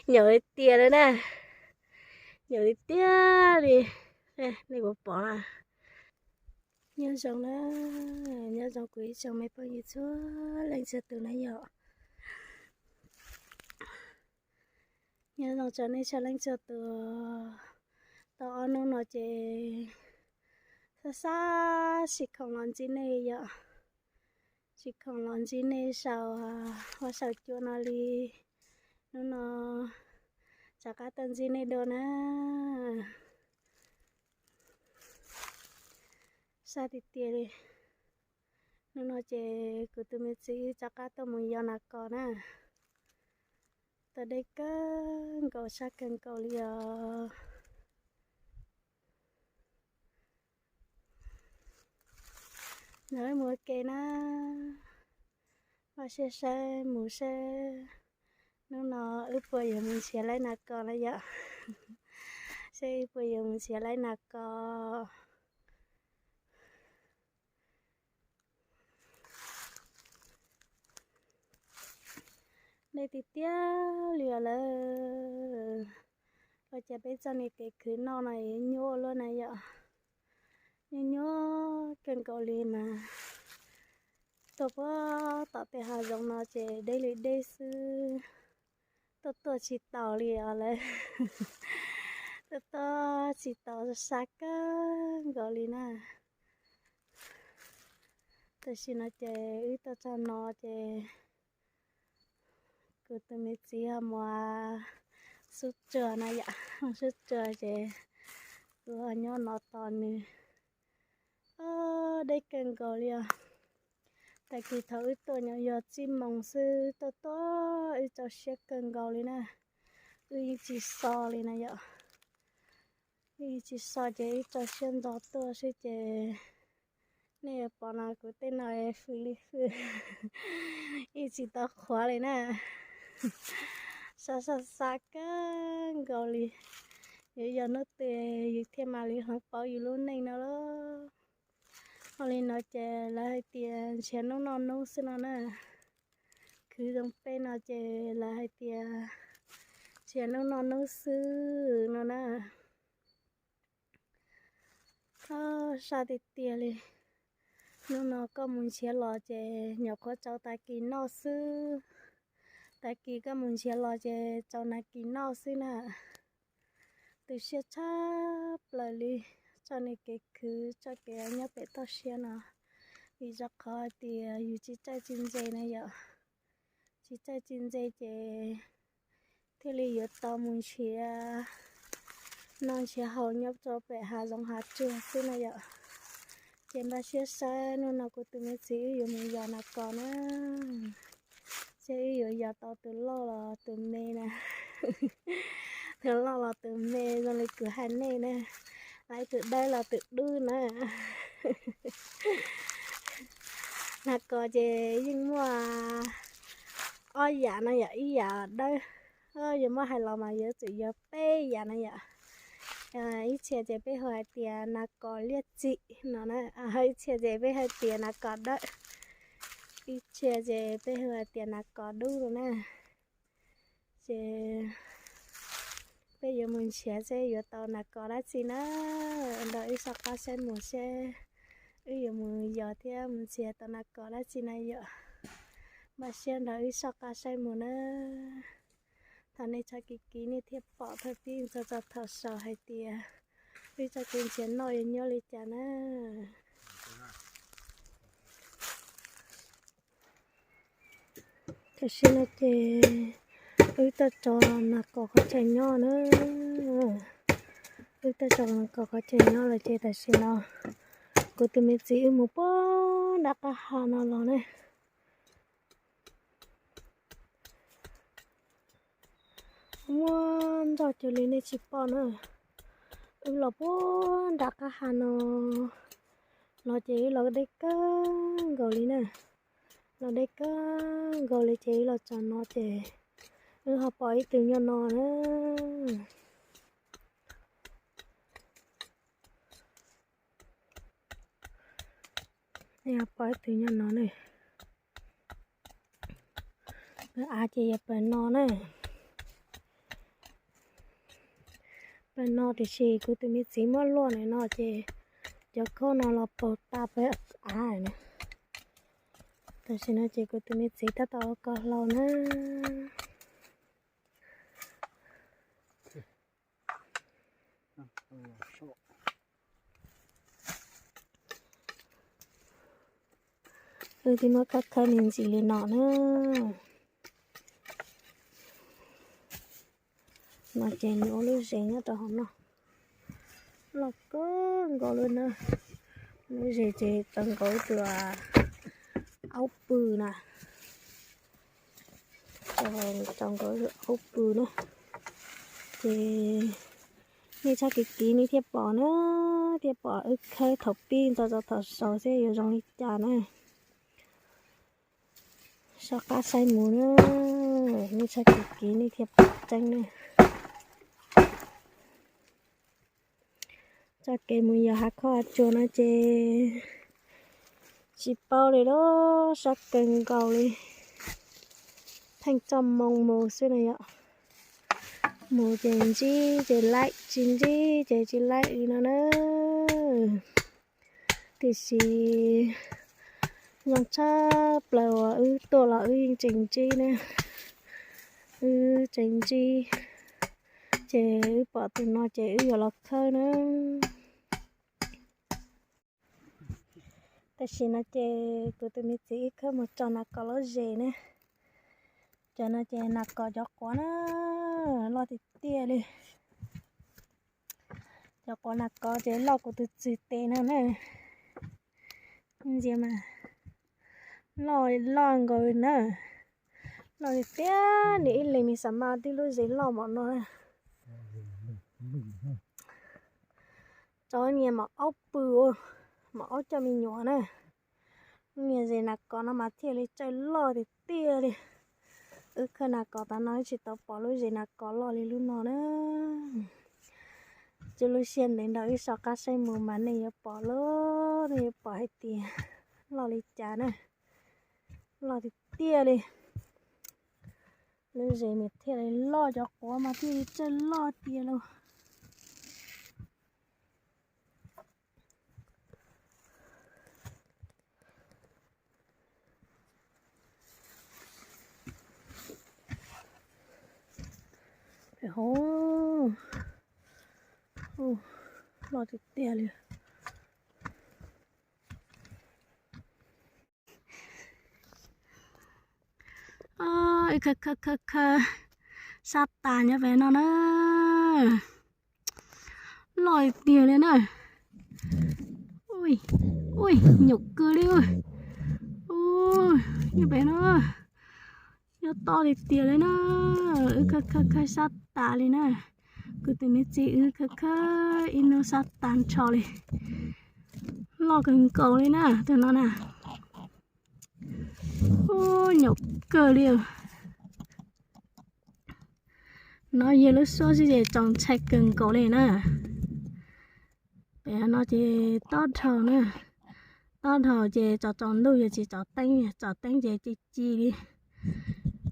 Nyaum li tiag li na, nyaum li tiag li. Nej puas pom na? Nyob zoo na, nyob zoo kuv ib tsoom me phooj ywg txhua leej txhua tus na yom. Nyob zoo tsoom nej txhua leej txhua tus. Tau ob hnub no ces xab xab sim khoom los ntsib nej yom. Sim khoom los ntsib nej saum, ua saum cua no li. Hnub no rov qab tuaj ntsib nej dua na. Sab tiag tiag li. Hnub no ces kuv tus me txiv wb rov qab tuaj mus yos nas kos na. Tau deb kawg nkaus, sab kawg nkaus li os. Nrog wb mus ua ke na. Vaj siab saib mus seb hnub no wb puas yuav mus nrhiav laib nas kos na yom. Seb wb puas yuav mus nrhiav laib nas kos. Deb tiag tiag li os lawm. Ua cas peb txoj niag kev khwv noj no yuav nyuaj luaj na yom. Nyuaj nyuaj kawg nkaus li mas. Tuaj puag tom tej hav zoov no ces deb li deb xwb. Tuaj tuaj tsis taus li os lawm. Tuaj tuaj tsis taus, sab kawg nkaus li na. Tam sim no ces wb tuaj txog no ces kuv tus me txiv ho mus xub tsuag na yom, xub tsuag ces kuv ho nyob no tos nws. Deb kawg nkaus li os. Tag kis thaum wb tuaj nyuam yog tsib moos xwb, tuaj tuaj wb txaus siab kawg nkaus li na. Wb yeej tsis so li na yom. Wb yeej tsis so ces wb txaus siab ntxov tuaj xwb ces nej yuav pom no kuv tej no fwm li fwm, yeej tsis tau qhuav li na. Sab sab sab kawg nkaus li. Yuav yog hnub twg yus thiaj mam li hloov pauv yus lub neej no lauj. Ho li no ces lawv hais tias nrhiav hnub noj hnub xwb no na. Khwv zoo peb no ces lawv hais tias nrhiav hnub noj hnub xwb no na. Sab tiag tiag li. Hnub no koj mus nrhiav los ces nyuam qhuav txaus tag kis noj xwb. Tag kis koj mus nrhiav los ces txaus nag kis noj xwb na. Tu siab tshaj plaws li. Txoj niag kev khwv, txoj kev nyob pem toj siab no, vim rau qhov hais tias yus tsis txawj tsis ntse na yom. Tsis txawj tsis ntse ces thiaj li yuav tau mus nrhiav noj nrhiav haus nyob rau pem hav zoov hav tsuag xwb na yom. Ces npaj siab saib hnub no kuv tus me txiv wb yuav mus yos nas kos na. Seb wb yuav yos tau tus loj los tus me na. Tus loj los tus me zoo li kuv hais nej na, los tus dawb los tus dub na. Nas kos ces yeej muaj ob yam no yom, ib yam dawb, yuav muab hais los mas yuav tsum yog peb yam no yom. Ib txhia ces peb hu hais tias nas kos liaj txim no na, ib txhia ces peb hais tias nas kos dawb, ib txhia ces peb hu hais tias nas kos dub no na. Ces peb yuav mus nrhiav seb yuav tau nas kos dab tsi na, nrog wb soj qab saib mus seb wb yuav mus yos thiab mus nrhiav tau nas kos dab tsi na yom. Npaj siab nrog wb soj qab saib mus na. Thov nej txhob kiv kiv nej thiaj pom thaum pib ntxog txog thaum xaus hais tias wb txoj kev nrhiav noj yuav nyuaj li cas na. Tam sim no ces wb tuaj txog nas kos qhov chaw nyob na. Wb tuaj txog nas kos qhov chaw nyob lawm ces tam sim no kuv tus me txiv wb mus puag nram qab ha no los ne. Muaj ntoj cuag li nej tsis pom na. Wb los puag nram qab ha no los ces wb los deb kawg nkaus li na. Los deb kawg nkaus li ces wb los txog no ces wb ho pom ib tug nyob no na. Nej pom ib tug nyob no ne. Av ces yog pawg no na. No tiam sis kuv tus me txiv muab luaj na no ces cov khaub no los paug tas pem av na. Tam sim no ces kuv tus me txiv tab tom ua ko hlau na. Wb twb muab khawb khawb me ntsis li no na. No ces nws ua lub zes nyob rau hauv no. Loj kawg nkaus li na. Lub zes ces txaus nkaus ib tug aub pw na. Txaus nkaus aub pw na. Ces nej txhob kiv kiv nej thiaj pom na, thiaj pom wb khawb thaum pib ntxov txog thaum xaus xwb yuav zoo li cas na. Soj qab saib mus na, nej txhob kiv kiv nej thiaj pom tseeb na. Txoj kev mus yos hav khaub hav tsuag no ces tsis paub li lauj, sab kawg nkaus li. Pheej txoj moo mus xwb na yom. Mus ces ntsib ces laim, tsis ntsib ces tsis laim li no na. Tiam sis zoo tshaj plaws uas wb tuaj los wb yeej tseem ntsib na. Wb tseem ntsib, ces wb pom tus no ces wb yuav los khawb na. Tam sim no ces kuv tus me txiv wb khawb mus tso nas kos lub zes na. Cov no ces nas kos cov quav na, loj tiag tiag li. Cov quav nas kos ces loj kuv tus txwg tes no na. Ntsia mas, loj loj nkaus li na. Loj tiag tiag, nws ib leeg nws xav mas tib lub zes loj npaum no na. Tso niag mam aub pw, mam aub coj me nyuam na. Niag zes nas kos no mas thiaj li txawj loj tiag tiag li. Wb khawb nas kos tas no wb tsis tau pom lub zes nas kos loj li lub no na. Tsuas lub sij hawm ntev nrog wb soj qab saib mus mas nej yuav pom lauj, nej yuav pom hais tias loj li cas na. Loj tiag tiag li. Lub zes nws thiaj li loj, cov quav mas thiaj li txawj loj tiag lauj. Hov, loj tiag tiag li. Wb khawb khawb khawb khawb sab tas nyob pem no na. Loj tiag li na. Ui, nyuam kawg li. Nyob pem no, nyob toj tiag tiag li na. Wb khawb khawb khawb sab tas li na. Kuv tus me txiv wb khawb khawb ib hnub sab tas nrho li. Loj kawg nkaus li na tus no na. Ub, nyuam kawg li. No yog lub suab xwb ces txaus ntshai kawg nkaus li na. Pem no ces tob dhau na. Tob dhau ces tsaus tsaus ntuj yuav tsis tso teeb, tso teeb ces ci ci li.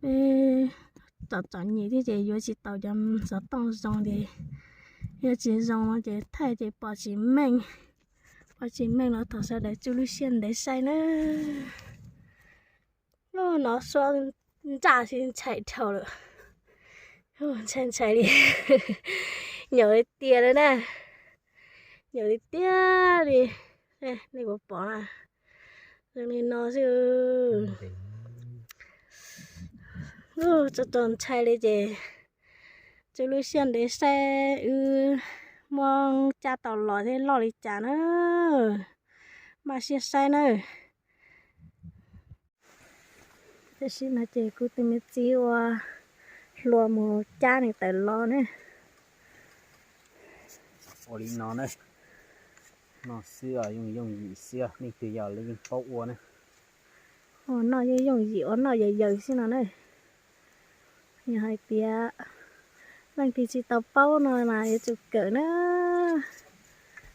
Peb tsom txom nyem thiab ces yuav tsis tau cov xov tooj zoo ces, yog tsis zoo no ces thaij ces pom tsis meej. Pom tsis meej los thov sawv daws tsuj lub siab ntev saib na. Lub no suab ntsaj xwb ntshai dhau lawm. Ntshai ntshai li. Nyuam li tiag li na. Nyuam li tiag li. Nej puas pom na? Zoo li no xwb. Txaus txaus ntshai li ces tsuj lub siab ntev saib wb muab cab tau los thiab loj li cas na. Maj siab saib na. Tam sim no ces kuv tus me txiv ua hlua mus cab nws tawm los ne. Ua li no na, noj xwb yooj yooj yim xwb, leej twg yog leej yeej paub ua na. Ua noj yooj yooj yim, ua noj yawm yawm xwb no na. Yog hais tias leej twg tsis tau paub no mas yuav tsum kawm na.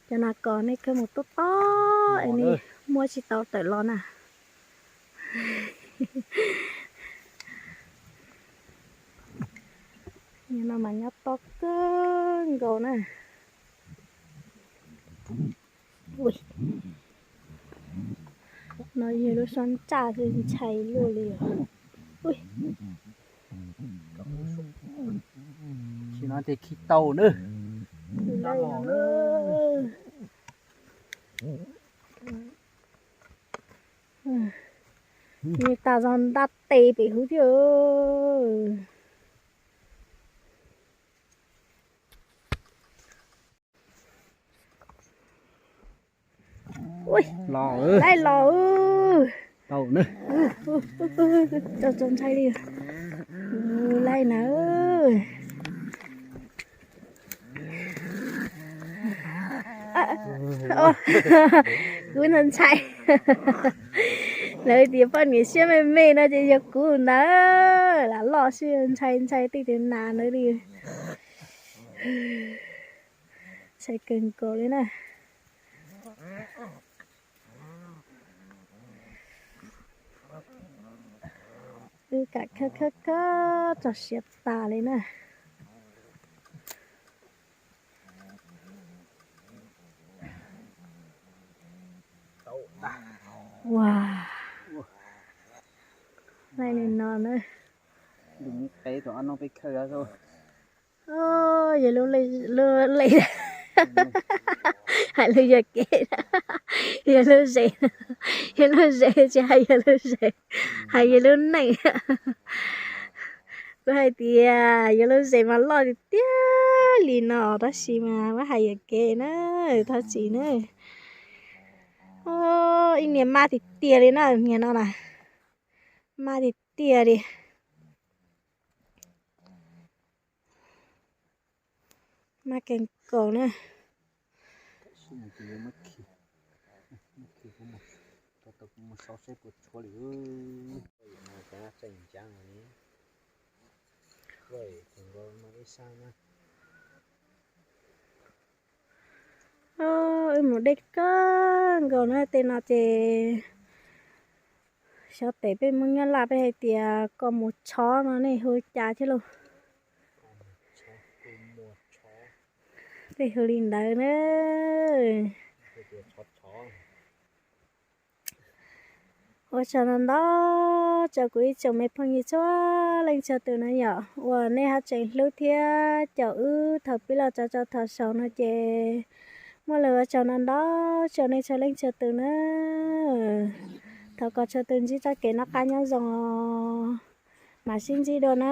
Cov nas kos nej khawb mus tob tob es nej muab tsis tau tawm los na. No mas nyob tob kawg. nkaus na. Ui, no yog lub suab ntsaj ntshai luaj li os. Ui, no ces khi tau na. Nws tas zog ntab tes pem hauv thiab. Laij los, tso tso ntshai li. Laij na. Kuv ntshai ntshai. Lawv tias poj niam siab me me no ces yog kuv ntawd, lam loj siab ntshai ntshai tej tus nas ntawd li. Ntshai kawg nkaus li na. Wb kam khawb khawb khawb txog siav tas li na. Ua, laij li no na. Yog lub le, hais lus yog kev, yog lub zem, yog lub zem tsis hais yog lub zem, hais yog lub neej. Kuv hais tias yog lub zem mas loj tiag tiag li no tab sis mas muab hais yog kev na, thov txim na. Ib niag mab tiag tiag li na, niag no na, mab tiag tiag li. Mab kawg nkaus na. Wb mus deb kawg nkaus na, tej no ces xyov tes peb Hmoob Nyab Laj peb hais tias koj mus tshov no nej hu cas thiab lauj? Peb hu li ntawd na. Ua tsaug ntau ntau rau kuv ib tsoom me phooj ywg txhua leej txhua tus na yom, uas nej ho tseem hlub thiab caum wb thaum pib los txog rau thaum xaus no ces muaj lus ua tsaug ntau ntau rau nej txhua leej txhua tus na. Thov kom txhua tus ntsib txoj kev noj qab nyob zoo, mam sib ntsib dua na.